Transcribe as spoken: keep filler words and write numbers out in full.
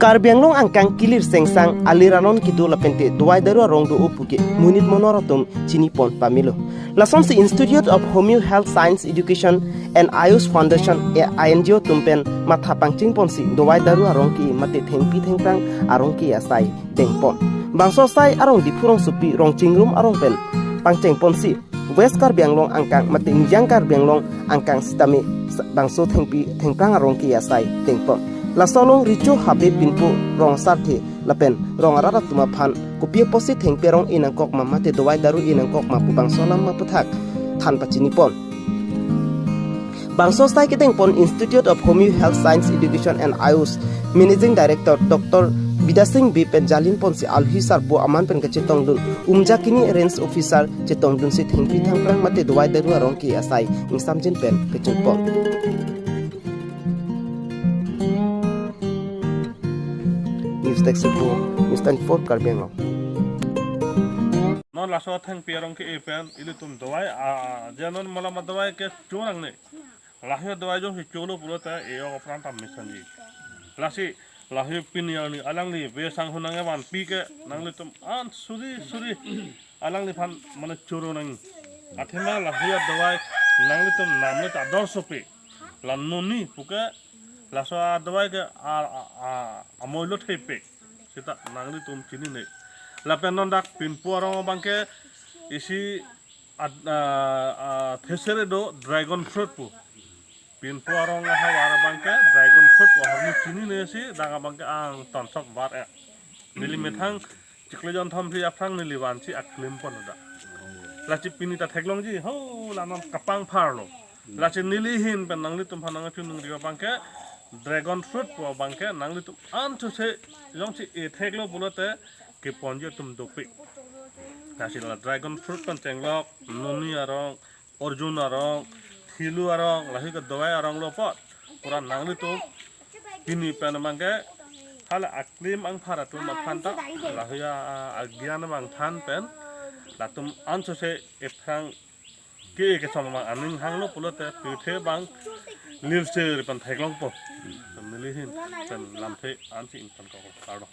Karbi Anglong angkang kilir sengsang alir alon kedo lapente dawai daru arong do-o puke monit monor atum chinipon pamelo. Lasonsi Institute of Homeo Health Science Education and Ayush Foundation, I N G O atum pen matha pangchengponsi dawai daru arong ke mate thengpi thengphrang arong ke asai dengpon. Bangso asai arong Diphu rongsopi Rongchingrum arong pen pangchengponsi West Karbi Anglong angkang mate Nijang Karbi Anglong angkang sitame sa-, bangso thengpi thengphrang arong ke asai dengpon. Laso along Richo Habe Pinpo rong asarthe lapen rong arat atum aphan kopi apotsi thengpi arong e nangkok ma mate dawai daru e nangkok ma pu bangso alam aphuthak than pachinipon. Bangso asai kedengpon Institute of Homeo Health Science Education and Ayush Managing Director Doctor Bidya Sing Bey pen jalinponsi alohi sarpo aman pen kachetongdun Umjakini Range Officer chetongdunsi thengpi thengphrang mate dawai daru arong ke asai ingsamjin pen pechunpon. News Desk Report, News twenty-four Karbi Anglong. Non laso thengpi arong ke-e pen ilitum dawai, a, a, je non malam adawai kecho nangne. Lahai adawai jongsi cholo pulote e-ok apran ta mesenji. Lasi lahai pini arni alangli besang hunang evan pike nanglitum an suri suri alangliphan mane choro nang. Athema lahai adawai nanglitum namle ta dor sopi. La noni puke laso adawai ke a, a, a, amoilo thepe. Seta nanglitum chinine. Lapen non dak Pinpo arong abangke isi ad-, a, a, thesere do dragon fruit pu. Pinpo arong ahavar abangke dragon fruit pu ahormu chininesi dak abangke angtonsok var-e. Neli methang chiklo jonthom phli aphrang neli vansi aklimpon dak. Lasi pini ta theklongji ho la non kapangpharlo. Lasi neli ahin pen nanglitum aphan nangchunung ri abangke dragon fruit pu abangke nanglitum anchose jongsi e theklo pulote keponji atum dopik. Lasi la dragon fruit pen chenglok noni arong, arjun arong, thilu arong, lahai ke dawai arong lo apot. Pura nanglitum pini pen abangke hala aklim angphar atum aphan ta lahai a, a, agyan abang than pen latum anchose ephrang ke kesom abang aning hanglo pulote pirthe abang lirse ri pen theklongpo. Neli ahin pen lamthe ansi ingpan ko kardom.